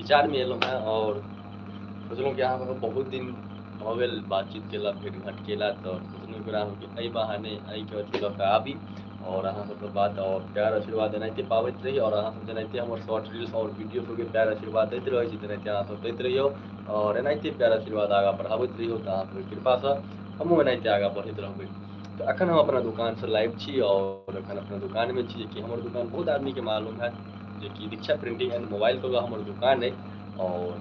विचारमे एलहुँ हेँ आओर सोचलहुँ कि अहाँ सबके बहुत दिन भऽ गेल बातचीत केला, भेट घाँट केला, तऽ सोचलहुँ कि अहाँके एहि बहाने एहिके अथी लऽ कऽ आबी आओर अहाँ सबके बात आओर प्यार आशीर्वाद एनाहिते पाबैत रही। आओर अहाँ सब जेनाहिते हमर शॉर्ट रील्स आओर वीडियो सबके प्यार आशीर्वाद दैत रहै छी, तेनाहिते अहाँ सब दैत रहियौ आओर एनाहिते प्यार आशीर्वाद आगाँ बढ़ाबैत रहियौ, तऽ अहाँ सबके कृपासँ हमहूँ एनाहिते आगाँ बढ़ैत रहबै। तऽ एखन हम अपना दोकानसँ लाइव छी आओर एखन अपना दोकानमे छी, जेकि हमर दोकान बहुत आदमीके मालूम हैत, जेकि दीक्षा प्रिंटिंग एंड मोबाइल कऽ हमर दोकान अइ। आओर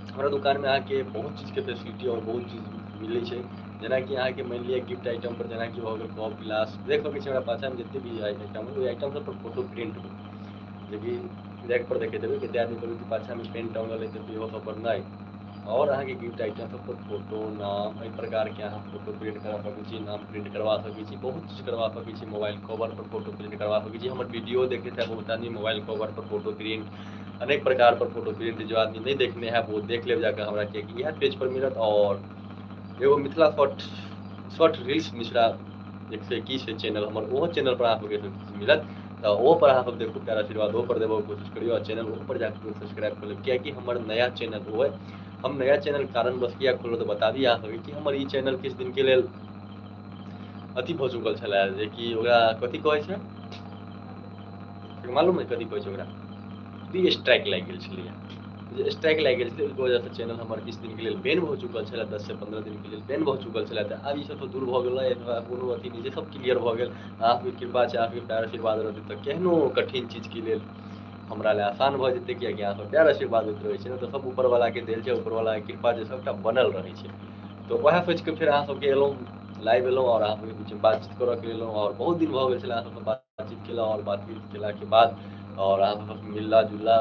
हमरा दोकानमे अहाँके बहुत चीजके फैसिलिटी आओर बहुत चीज मिलै छै, जेनाकि अहाँके मानि लिअ गिफ्ट आइटम पर जेनाकि भऽ गेल कप गिलास, देख सकै छी हमरा पाछाँमे जते भी आइटम ओहि आइटम सब पर फोटो प्रिंट हो, जेकि रैक पर देखैत हेबै कते आदमी कहबै कि पाछाँमे पेन टंगल अइ तऽ इहो सब पर नहि। आओर अहाँके गिफ्ट आइटम सब पर फोटो, नाम, एहि प्रकारके अहाँ फोटो प्रिंट करा सकै छी, नाम प्रिंट करवा सकै छी, बहुत चीज करवा सकै छी। मोबाइल कवर पर फोटो प्रिंट करवा सकै छी। हमर वीडियो देखैत है बहुत आदमी मोबाइल कवर पर फोटो प्रिंट, अनेक प्रकार पर फोटो प्रिंट, जो आदमी नहीं देखने है वो देख लेब जाकर हमरा, कियाकि इएह पेज पर मिलत। और एगो Mithila short short reels Mishra 121 है चैनल हमर, ओहो चैनल पर अहाँ सबके मिलत, तऽ ओहो पर अहाँ सब देखू, प्यार आशीर्वाद ओहो पर देबऽ कोशिश करियौ। आ चैनल ओहो पर जाकर सब्सक्राइब कर लेब, कियाकि हमर नया चैनल ओ है। हम नया चैनल कारणवश किया खोललहुँ तऽ बता दी अहाँ सबके कि हमर ई चैनल किछु दिनके लेल अथी भऽ चुकल छलै, जेकि ओकरा कथी कहै छै मालूम है, कथी कहै छै ओकरा, री स्ट्राइक लागि गेल छलैए। जे स्ट्राइक लागि गेल छलै ओहिके वजहसँ चैनल हमर किछु दिनके लेल बैन भऽ चुकल छलै, 10 से 15 दिनके लेल बैन भऽ चुकल छलै। तऽ आब ई सब तऽ दूर भऽ गेलै, कोनो अथी नहि छै, सब क्लियर भऽ गेल। अहाँके कृपा छै, अहाँके प्यार आशीर्वाद रहतै तऽ केहनो कठिन चीजके लेल हमरा लए आसान भऽ जेतै, कियाकि अहाँ सब प्यार आशीर्वाद दैत रहै छै ने, तऽ सब ऊपरवलाके देल छै, ऊपरवलाके कृपा जे सबटा बनल रहै छै। तऽ वएह सोचिके फेर अहाँ सबके एलहुँ, लाइव एलहुँ आओर अहाँ सबके बीचमे बातचीत करऽके एलहुँ। आओर बहुत दिन भऽ गेल छलै अहाँ सबसँ बातचीत केला, आओर बातचीत केलाके बाद आओर अहाँ सबसँ मिलला जुलला,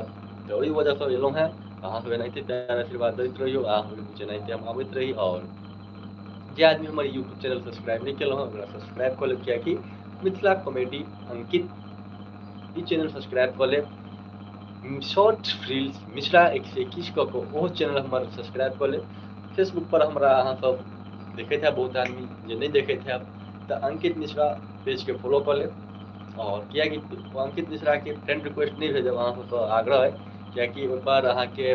तऽ ओहि वजहसँ एलहुँ हेँ। अहाँ सब एनाहिते प्यार आशीर्वाद दैत रहियौ, अहाँ सबके बीच एनाहिते हम आबैत रही। आओर जे आदमी हमर यूट्यूब चैनल सब्सक्राइब नहि केलहुँ हँ ओकरा सब्सक्राइब कऽ लेब, कियाकि मिथिला कॉमेडी अंकित ई चैनल सब्सक्राइब कऽ लेब। शॉर्ट रील्स मिश्रा 121 कऽ कऽ ओहो चैनल हमर सब्सक्राइब कऽ लेब। फेसबुक पर हमरा अहाँ सब देखैत हैब, बहुत आदमी जे नहि देखैत हैब तऽ अंकित मिश्रा पेजके फॉलो कऽ लेब। आओर कियाकि अंकित मिश्राके फ्रेंड रिक्वेस्ट नहि भेजब, अहाँ सबसँ आग्रह अइ, कियाकि ओहिपर अहाँके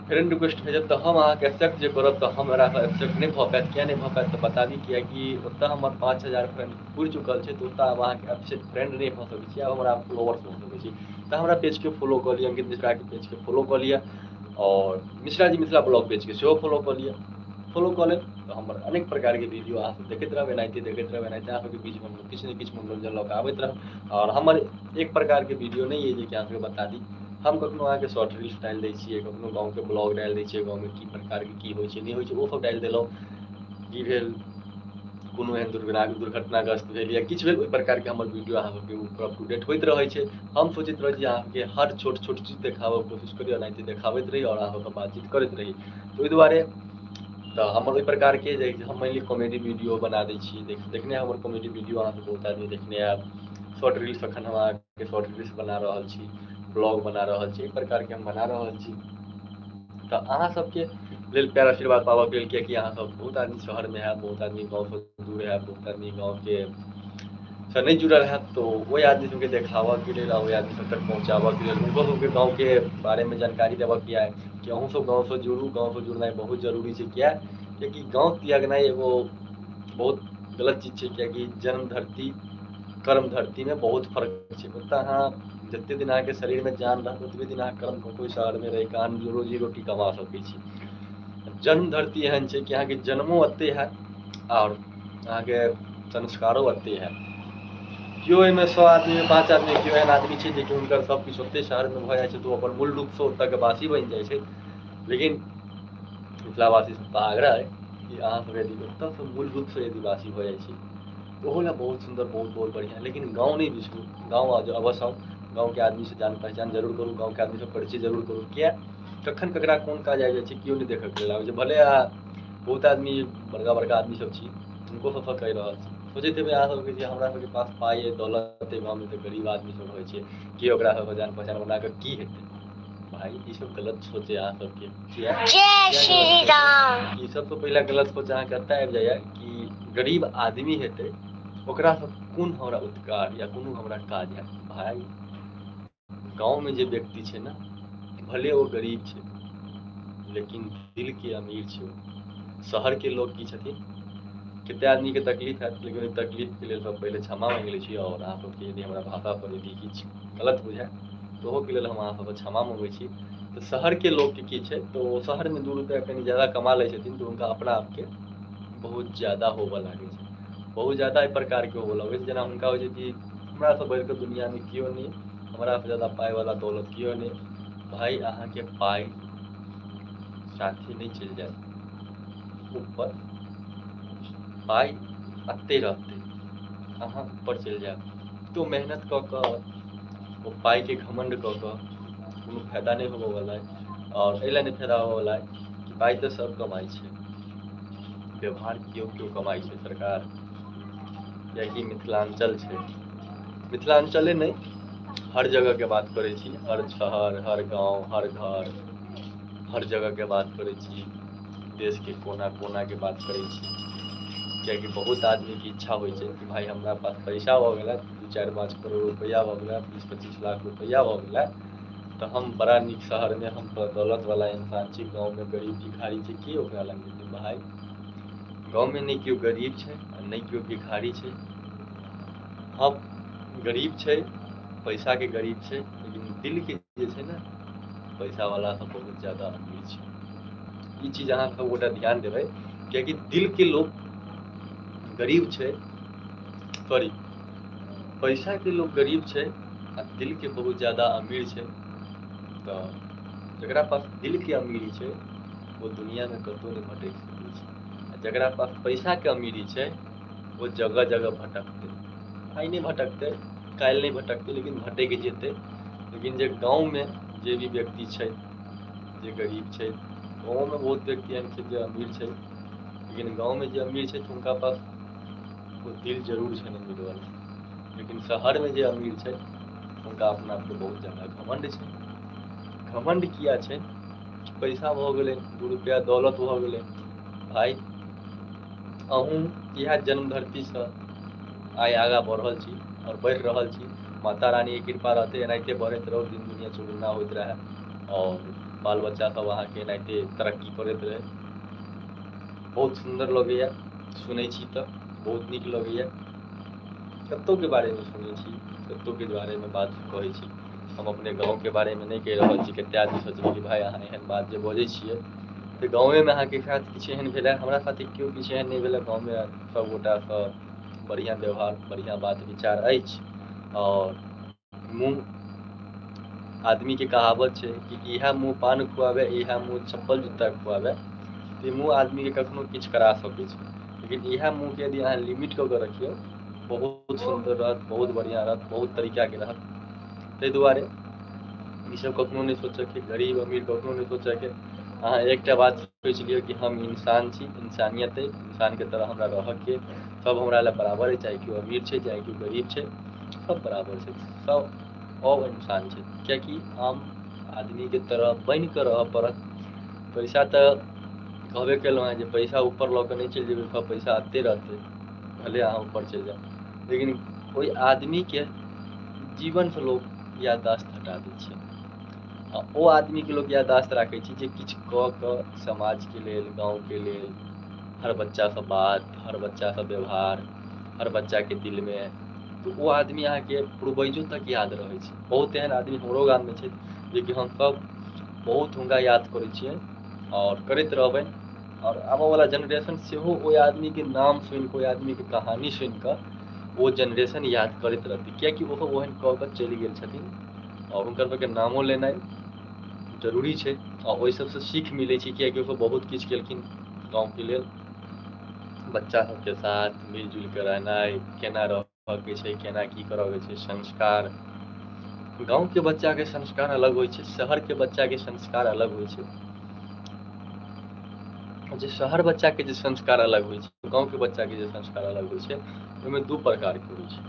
फ्रेंड रिक्वेस्ट भेजब तऽ हम अहाँके एक्सेप्ट जे करब तऽ हमरा एक्सेप्ट नहि भऽ पायत। किया नहि भऽ पायत तऽ बता दी, कियाकि ओतऽ हमर 5000 फ्रेंड पुरि चुकल छै, तऽ ओतऽ आब अहाँके एक्सेप्ट फ्रेंड नहि भऽ सकै छी, आब हमरा फॉलोअर्स भऽ सकै छी। तऽ हमरा पेजके फॉलो कऽ लिअ, अंकित मिश्राके पेजके फॉलो कऽ लिअ, आओर मिश्राजी मिथिला ब्लॉग पेजके सेहो फॉलो कऽ लिअ। फॉलो कऽ लेब तऽ हमर अनेक प्रकारके वीडियो अहाँ सब देखैत रहब, एनाहिते देखैत रहब, एनाहिते अहाँ सबके बीचमे हम किछु ने किछु मनोरञ्जन लऽ कऽ आबैत रहब। आओर हमर एक प्रकारके वीडियो नहि अइ जेकि अहाँ सबके बता दी, हम कखनो अहाँके शॉर्ट रील्स डालि दै छियै, कखनो गाँवके ब्लॉग डालि दै छियै, गाँवमे की प्रकारके की होइ छै नहि होइ छै ओ सब डालि देलहुँ। की भेल कोनो एहन दुर्घटनाग्रस्त भेल या किछु भेल, ओहि प्रकारके हमर वीडियो अहाँ सबके ऊपर अप टू डेट होइत रहै छै। हम सोचैत रहै छी अहाँके हर छोट छोट चीज देखाबऽके कोशिश करी, एनाहिते देखाबैत रही आओर अहाँ सबसँ बातचीत करैत रही। तऽ ओहि दुआरे तऽ हमर ओहि प्रकारके जे हम मानि लिअ कॉमेडी वीडियो बना दै छी, देखने हमर कॉमेडी वीडियो अहाँ सब बहुत आदमी देखने आयब। शॉर्ट रील्स अखन हम अहाँके शॉर्ट रील्स बना रहल छी, ब्लॉग बना रहल छी, एहि प्रकारके हम बना रहल छी। तऽ अहाँ सबके लेल प्यार आशीर्वाद पाबऽके लेल, कियाकि अहाँ सब बहुत आदमी शहरमे हैब, बहुत आदमी गाँवसँ दूर हैब, बहुत आदमी गाँवके से नहि जुड़ल हैब, तऽ ओहि आदमी सबके देखाबऽके लेल आ ओहि आदमी सब तक पहुँचाबऽके लेल, हुनको सबके गाँवके बारेमे जानकारी देबऽके यऽ कि अहूँ सब गाँवसँ जुड़ू। गाँवसँ जुड़नाइ बहुत जरूरी छै, किया कियाकि गाँव त्यागनाइ एगो बहुत गलत चीज छै, कियाकि जन्म धरती कर्म धरतीमे बहुत फर्क छै। ओतऽ अहाँ जते दिन अहाँके शरीरमे जान रहत ओतबे दिन अहाँ कर्म कऽ कोइ शहरमे रहिकऽ अहाँ रोजी रोटी कमा सकै छी। जन्म धरती एहन छै कि अहाँके जन्मो ओतै हैत आओर अहाँके संस्कारो ओतै हैत। केओ एहिमे 100 आदमीमे 5 आदमी केओ एहन आदमी छै जेकि हुनकर सब किछु ओतै शहरमे भऽ जाइ छै, तऽ ओ अपन मूल रूपसँ ओतऽके वासी बनि जाइ छै। लेकिन मिथिलावासी सबसँ आग्रह अइ कि अहाँ सब यदि ओतऽसँ मूल रूपसँ यदि वासी भऽ जाइ छी तऽ ओहो लए बहुत सुन्दर, बहुत बहुत बढ़िआँ। लेकिन गाँव नहि बिसरू, गाँव अवश्य आउ, गाँवके आदमीसँ जान पहचान जरूर करू, गाँवके आदमीसँ परिचय जरूर करू। किया कखन ककरा कोन काज आबि जाइ छै केओ नहि देखऽके लेल आबै छै। भले अहाँ बहुत आदमी बड़का बड़का आदमी सब छी, हुनको सबसँ कहि रहल छी, सोचैत हेबै अहाँ सबके जे हमरा सबके पास पाइ अइ, दौलत अइ, गाँवमे तऽ गरीब आदमी सब रहै छै, के ओकरा सबसँ जान पहचान बना कऽ की हेतै। भाई ई सब गलत सोच है अहाँ सबके। किया? जय श्री राम। ई सबसँ पहिला गलत सोच अहाँके एतऽ आबि जाइया कि गरीब आदमी हेतै ओकरा सब कोन हमरा उपकार या कोनो हमरा काज हैत। भाई गाँवमे जे व्यक्ति छै ने, भले ओ गरीब छै लेकिन दिलके अमीर छै। शहरके लोक की छथिन, कतेक आदमीके तकलीफ हैत, लेकिन ओहि तकलीफके लेल सब पहिले क्षमा माँगि लै छी। आओर अहाँ सबके यदि हमरा भाषापर यदि किछु गलत बुझाए तऽ ओहोके लेल हम अहाँ सबसँ क्षमा मँगै छी। तऽ शहरके लोकके की छै, तऽ ओ शहरमे 2 रुपैआ कनि ज्यादा कमा लै छथिन तऽ हुनका अपना आपके बहुत ज्यादा होबऽ लागै छै, बहुत ज्यादा एहि प्रकारके होबऽ लगै छै। जेना हुनका होइ छै कि हमरासँ बढ़िकऽ दुनिआँमे केओ नहि, हमरासँ ज्यादा पाइवला दौलत केओ नहि। भाय अहाँके पाइ साथे नहि चलि जायत ऊपर, पाइ एतहि रहतै, अहाँ ऊपर चलि जायब। तो मेहनत कऽ कऽ ओ पाइके घमण्ड कऽ कऽ कोनो फायदा नहि होबऽवला अइ। आओर एहि लए नहि फायदा होबऽवला अइ कि पाइ तऽ सब कमाइ छै, व्यवहार केओ केओ कमाइ छै सरकार। किएकि मिथिलाञ्चल छै, मिथिलाञ्चले नहि हर जगहके बात करै छी, हर शहर हर गाँव हर घर हर जगहके बात करै छी, देशके कोना कोनाके बात करै छी। किएकि बहुत आदमीके इच्छा होइ छै कि भाय हमरा पास पैसा भऽ गेलै, 2 4 5 करोड़ रुपैआ भऽ गेलै, 20 25 लाख रुपैआ भऽ गेलै, तऽ हम बड़ा नीक शहरमे हम दौलतवला इंसान छी, गाँवमे गरीब भिखारी छै, के ओकरा लग जेतै भाय? गाँवमे नहि केओ गरीब छै आ नहि केओ भिखारी छै। हँ गरीब छै, पैसाके गरीब छै, लेकिन दिलके जे छै ने पैसावला सब बहुत ज्यादा अमीर छै। ई चीज अहाँ सब गोटा ध्यान देबै, किएकि दिलके लोक गरीब छै, सॉरी पैसाके लोक गरीब छै आ दिलके बहुत ज्यादा अमीर छै। तऽ जकरा पास दिलके अमीरी छै ओ दुनिआँमे कतहु नहि भटकि सकै छै, आ जकरा पास पैसाके अमीरी छै ओ जगह जगह भटकतै। आइ नहि भटकतै, काल्हि नहि भटकतै, लेकिन भटकि जेतै। लेकिन जे गाँवमे जे भी व्यक्ति छै, जे गरीब छै, गाँवमे बहुत व्यक्ति एहन छै जे अमीर छै, लेकिन गाँवमे जे अमीर छै हुनका पास ओ दिल जरूर छनि अमीरवला। लेकिन शहरमे जे अमीर छै हुनका अपना आपके बहुत ज्यादा घमण्ड छै। घमण्ड किया छै? पैसा भऽ गेलै, 2 रुपैआ दौलत भऽ गेलै। भाय अहूँ इएह जन्म धरतीसँ आइ आगाँ बढ़ल छी आओर बढ़ि रहल छी। माता रानीके कृपा रहतै, एनाहिते बढ़ैत रहू, दिन दुनिया चौगुना होइत रहए आओर बाल बच्चा सब अहाँके एनाहिते तरक्की करैत रहै। बहुत सुन्दर लगैए सुनै छी तऽ बहुत नीक लगैए। कतहुके बारेमे सुनै छी, कतहुके बारेमे बात कहै छी, हम अपने गाँवके बारेमे नहि कहि रहल छी। कतेक आदमी सोचबै कि भाय अहाँ एहन बात जे बजै छियै तऽ गाँवेमे अहाँके साथ किछु एहन भेलै, हमरा साथे केओ किछु एहन नहि भेलै। गाँवमे सभगोटासँ बढ़िआँ व्यवहार, बढ़िआँ बात विचार अछि। आओर मुँह आदमीके कहावत छै कि इएह मुँह पान खुआबै, इएह मुँह चप्पल जूता खुआबै, तऽ मुँह आदमीके कखनो किछु करा सकै छै। लेकिन इएह मुँहके यदि अहाँ लिमिट कऽ कऽ रखियौ, बहुत सुन्दर रहत, बहुत बढ़िआँ रहत, बहुत तरीकाके रहत। ताहि दुआरे ईसब कखनो नहि सोचऽके, गरीब अमीर कखनो नहि सोचऽके। अहाँ एकटा बात सोचि लिअ कि हम इंसान छी, इंसानियत अइ, इंसानके तरह हमरा रहऽके, सब हमरा लए बराबर अइ, चाहे केओ अमीर छै चाहे केओ गरीब छै, सब बराबर छै, सब सब इंसान छै। किएकि आम आदमीके तरह बनिकऽ रहऽ पड़त। पैसा तऽ कहबे केलहुँ हेँ जे पैसा ऊपर लऽ कऽ नहि चलि जेबै, सब पैसा एतहि रहतै, भले अहाँ ऊपर चलि जाउ, लेकिन ओहि आदमीके जीवनसँ लोक याददाश्त हटा दै छै। आ ओ आदमीके लोक याददाश्त राखै छै जे किछु कऽ कऽ समाजके लेल, गाँवके लेल, हर बच्चासँ बात, हर बच्चासँ व्यवहार, हर बच्चाके दिलमे, तऽ ओ आदमी अहाँके पूर्वजो तक याद रहै छै। बहुत एहन आदमी हमरो गाममे छै जेकि हमसब बहुत हुनका याद करै छियै आओर करैत रहबनि। आओर आबऽवला जेनरेशन सेहो ओहि आदमीके नाम सुनिकऽ, ओहि आदमीके कहानी सुनिकऽ ओ जेनरेशन याद करैत रहतै, किएकि ओहो ओहन कऽ कऽ चलि गेल छथिन। आओर हुनकर सबके नामो लेनाइ जरूरी छै आओर ओहि सबसँ सीख मिलै छै, किएकि ओसब बहुत किछु केलखिन गाँवके लेल। बच्चा सबके साथ मिलजुलि कऽ रहनाइ, केना रहऽके छै, केना की करऽके छै, संस्कार। गाँवके बच्चाके संस्कार अलग होइ छै, शहरके बच्चाके संस्कार अलग होइ छै। जे शहर बच्चाके जे संस्कार अलग होइ छै, गाँवके बच्चाके जे संस्कार अलग होइ छै, ओहिमे 2 प्रकारके होइ छै।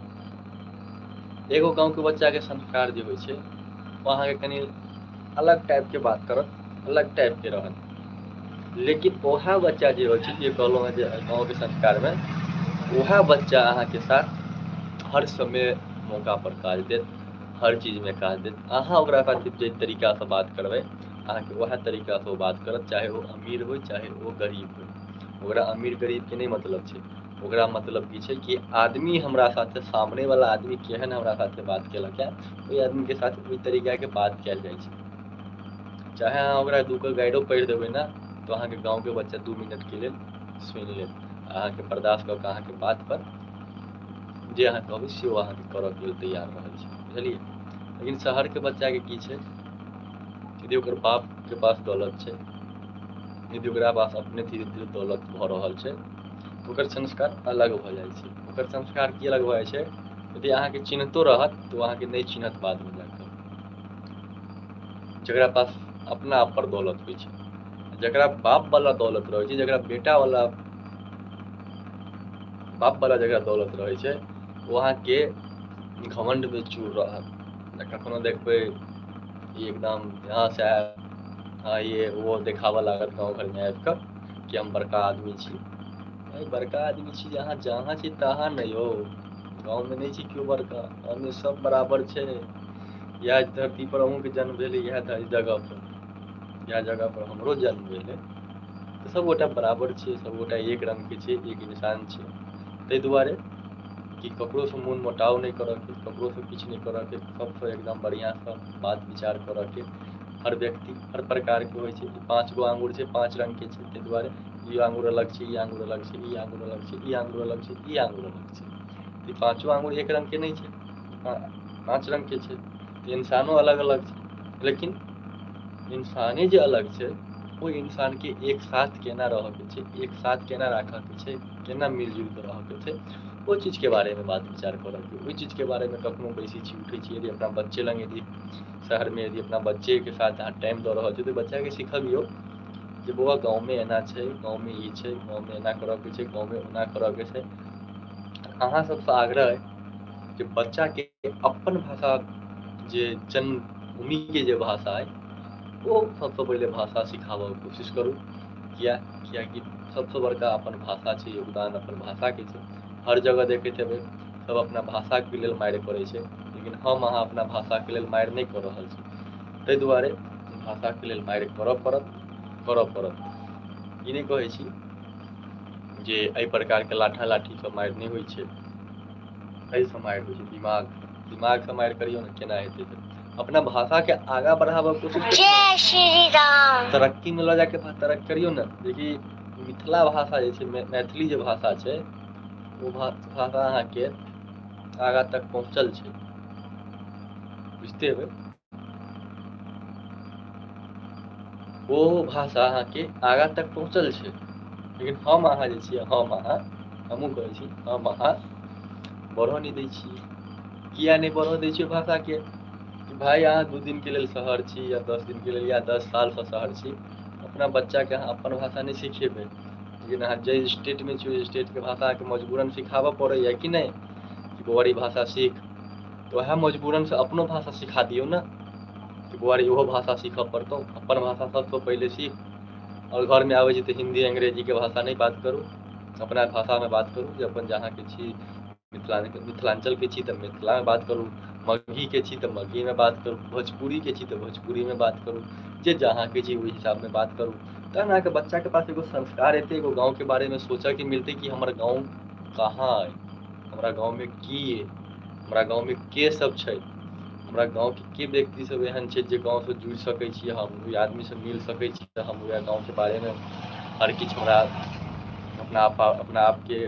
एगो गाँवके बच्चाके संस्कार जे होइ छै ओ अहाँके कनि अलग टाइपके बात करत, अलग टाइपके रहत। लेकिन वएह बच्चा जे होइ छै, जे कहलहुँ हेँ जे गाँवके संस्कारमे, वएह बच्चा अहाँके साथ हर समय मौकापर काज देत, हर चीजमे काज देत। अहाँ ओकरा साथे जाहि तरीकासँ बात करबै, अहाँके उएह तरीकासँ ओ बात करत, चाहे ओ अमीर होइ चाहे ओ गरीब होइ। ओकरा अमीर गरीबके नहि मतलब छै, ओकरा मतलब की छै कि आदमी हमरा साथे, सामनेवला आदमी केहन हमरा साथे बात केलक हँ, ओहि आदमीके साथ ओहि तरीकाके बात कयल जाइ छै। चाहे अहाँ ओकरा दूगो गाइरो पढ़ि देबै ने, तऽ अहाँके गाँवके बच्चा 2 मिनटके लेल सुनि लेत, अहाँके बर्दाश्त कऽ कऽ अहाँके बातपर जे अहाँ कहबै से ओ अहाँके करऽके लेल तैयार रहै छै, बुझलियै। लेकिन शहरके बच्चाके की छै, यदि ओकर बापके पास दौलत छै, यदि ओकरा पास अपने धीरे धीरे दौलत भऽ रहल छै, तऽ ओकर संस्कार अलग भऽ जाइ छै। ओकर संस्कार की अलग भऽ जाइ छै, यदि अहाँके चिन्हतो रहत तऽ ओ अहाँके नहि चिन्हत बादमे जाकऽ। जकरा पास अपना आप पर दौलत होइ छै, जकरा बापवला दौलत रहै छै, जकरा बेटावला बापवला जकरा दौलत रहै छै, ओ अहाँके घमण्डमे चूर रहत। कखनो देखबै ई एकदम यहाँ से आयल, हाँ ये वो देखाबऽ लागत गाँव घरमे आबिकऽ कि हम बड़का आदमी छी। अरे बड़का आदमी छी, अहाँ जहाँ छी तहाँ ने यौ, गाँवमे नहि छी केओ बड़का, गाँवमे सब बराबर छै। इएह धरती पर अहूँके जन्म भेलै, इएह जगह पर, इएह जगह पर हमरो जन्म भेलै, तऽ सबगोटा बराबर छियै, सबगोटा एक रङ्गके छियै, एक इंसान छियै। ताहि दुआरे कि ककरोसँ मोन मोटाव नहि करऽके, ककरोसँ किछु नहि करऽके, सबसँ एकदम बढ़िआँसँ बात विचार करऽके। हर व्यक्ति हर प्रकारके होइ छै। 5 गो आङ्गुर छै, 5 रङ्गके छै, ताहि दुआरे ई आङ्गुर अलग छै, ई आङ्गुर अलग छै, ई आङ्गुर अलग छै, ई आङ्गुर अलग छै, ई आङ्गुर अलग छै। ई पाँचो आङ्गुर एक रङ्गके नहि छै, 5 रङ्गके छै। तऽ इंसानो अलग अलग छै, लेकिन इंसाने जे अलग छै, ओहि इंसानके एक साथ केना रहऽके छै, एक साथ केना राखऽके छै, केना मिलजुल कऽ रहऽके छै, ओहि चीजके बारेमे बात विचार करऽके, ओहि चीजके बारेमे कखनो बैसै छी, उठै छी। यदि अपना बच्चे लग, यदि शहरमे यदि अपना बच्चेके साथ अहाँ टाइम दऽ रहल छी, तऽ बच्चाके सिखबियौ जे बौआ गाँवमे एना छै, गाँवमे ई छै, गाँवमे एना करऽके छै, गाँवमे ओना करऽके छै। अहाँ सबसँ आग्रह अइ जे बच्चाके अपन भाषा, जे जन्मभूमिके जे भाषा अइ, ओ सबसँ पहिले भाषा सिखाबऽके कोशिश करू। किया कियाकि सबसँ बड़का अपन भाषा छै, योगदान अपन भाषाके छै। हर जगह देखैत हेबै सब अपना भाषाके लेल मारि करै छै, लेकिन हम अहाँ अपना भाषाके लेल मारि नहि कऽ रहल छी। ताहि दुआरे भाषाके लेल मारि करऽ पड़त, करऽ पड़त। ई नहि कहै छी जे एहि प्रकारके लाठा लाठीसँ मारि नहि होइ छै, एहिसँ मारि होइ छै, दिमागसँ मारि करियौ ने, केना हेतै। तऽ अपना भाषाके आगाँ बढ़ाबऽ कोशिश करियौ, जय श्री राम। तरक्कीमे लऽ जाके तरक्की करियौ ने। जेकि मिथिला भाषा जे छै, मैथिली जे भाषा छै, ओ भाषा अहाँके आगाँ तक पहुँचल छै, बुझिते हेबै। ओ भाषा अहाँके आगाँ तक पहुँचल छै, लेकिन हम अहाँ जे छियै, हम अहाँ, हमहूँ कहै छी, हम अहाँ बढ़ऽ नहि दै छियै। किया नहि बढ़ऽ दै छियै भाषाके? कि भाय अहाँ 2 दिनके लेल शहर छी, या 10 दिनके लेल, या 10 सालसँ शहर छी, अपना बच्चाके अहाँ अपन भाषा नहि सिखेबै। लेकिन अहाँ जाहि स्टेटमे छी, ओहि स्टेटके भाषा अहाँके मजबूरन सिखाबऽ पड़ैए कि नहि, कि बौआ रे ई भाषा सीख, तऽ वएह मजबूरनसँ अपनो भाषा सिखा दियौ ने, कि बौआ रे इहो भाषा सीखऽ पड़तौ, अपन भाषा सबसँ पहिले सीख। आओर घरमे आबै छै तऽ हिन्दी अंग्रेजीके भाषा नहि बात करू, अपना भाषामे बात करू, जे अपन जहाँके छी, मिथिलाञ्चलके छी तऽ मिथिलामे बात करू, मगहीके छी तऽ मगहीमे बात करू, भोजपुरीके छी तऽ भोजपुरीमे बात करू, जे जहाँके छी ओहि हिसाबमे बात करू। तहन अहाँके बच्चाके पास एगो संस्कार एतै, एगो गाँवके बारेमे सोचऽके मिलतै कि हमर गाँव कहाँ अइ, हमरा गाँवमे की अइ, हमरा गाँवमे के सब छै, हमरा गाँवके के व्यक्ति सब एहन छै जे गाँवसँ जुड़ि सकै छी, हम ओहि आदमीसँ मिल सकै छी, तऽ हम वएह गाँवके बारेमे हर किछु हमरा अपना आपके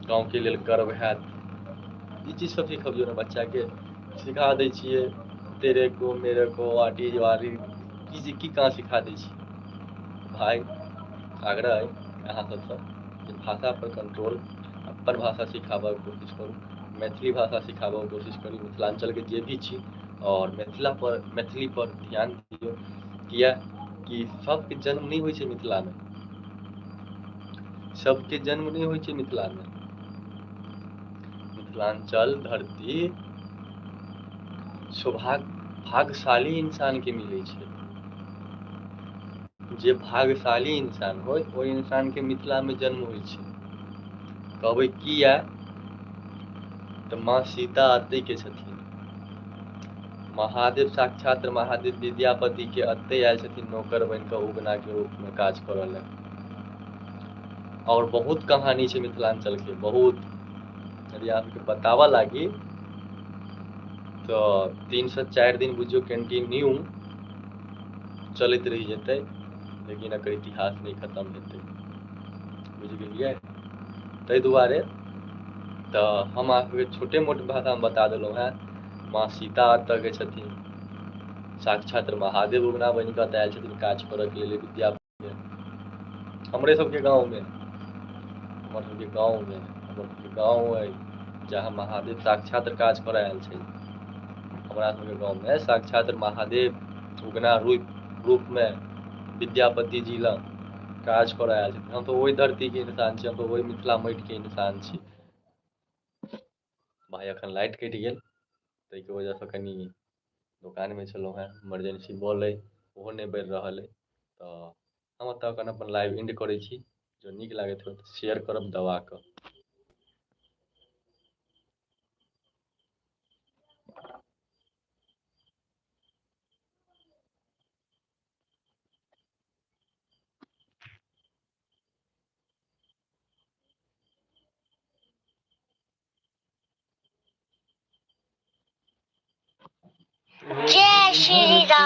गाँवके लेल गर्व हैत। ई चीज सब सिखबियौ ने बच्चाके। सिखा दै छियै तेरे को मेरे को आटी ज्वारी, की की कहाँ सिखा दै छियै। भाय आग्रह अइ अहाँ सबसँ जे भाषापर कंट्रोल, अपन भाषा सिखाबऽके कोशिश करू, मैथिली भाषा सिखाबऽके कोशिश करू, मिथिलाञ्चलके जे भी छी, आओर मिथिलापर मैथिलीपर ध्यान दियौ। किया कि सबके जन्म नहि होइ छै मिथिलामे, सबके जन्म नहि होइ छै मिथिलामे। मिथिलाञ्चल धरती सौभाग्य भाग्यशाली इंसानके मिलै छै। जे भाग्यशाली इंसान होइ, ओहि इंसानके मिथिलामे जन्म होइ छै। कहबै किया, तऽ माँ सीता एतहिके छथिन। महादेव साक्षात महादेव विद्यापतिके एतहि आयल छथिन नौकर बनि कऽ उगनाके रूपमे काज करऽ लए। आओर बहुत कहानी छै मिथिलाञ्चलके, बहुत। यदि अहाँके बताबऽ लागी तऽ 3 से 4 दिन बुझियौ कंटिन्यू चलैत रहि जेतै, लेकिन एकर इतिहास नहि खतम हेतै। बुझि गेलियै? ताहि दुआरे तऽ हम अहाँके छोटे मोट भाषामे बता देलहुँ हेँ। माँ सीता एतऽके छथिन, साक्षात महादेव उगना बनि कऽ एतऽ आयल छथिन काज करऽके लेल विद्यापतिके। हमरे सबके गाँवमे, हमर सबके गाँवमे, हमर सबके गाँव अइ जहाँ महादेव साक्षात काज करऽ आयल छै। हमरा सबके गाँवमे साक्षात महादेव उगना रूपमे विद्यापति जी लग काज करऽ आयल छथिन। हम तऽ ओहि धरतीके इंसान छी, हम तऽ ओहि मिथिला माटिके इंसान छी। भाय, एखन लाइट कटि गेल, ताहिके वजहसँ कनि दोकानमे छलहुँ हेँ। इमरजेंसी बॉल अइ, ओहो नहि बरि रहल अइ। तऽ हम एतऽ एखन अपन लाइव एंड करै छी। जँ नीक लागैत हो तऽ शेयर करब दबा कऽ। जय श्री राम।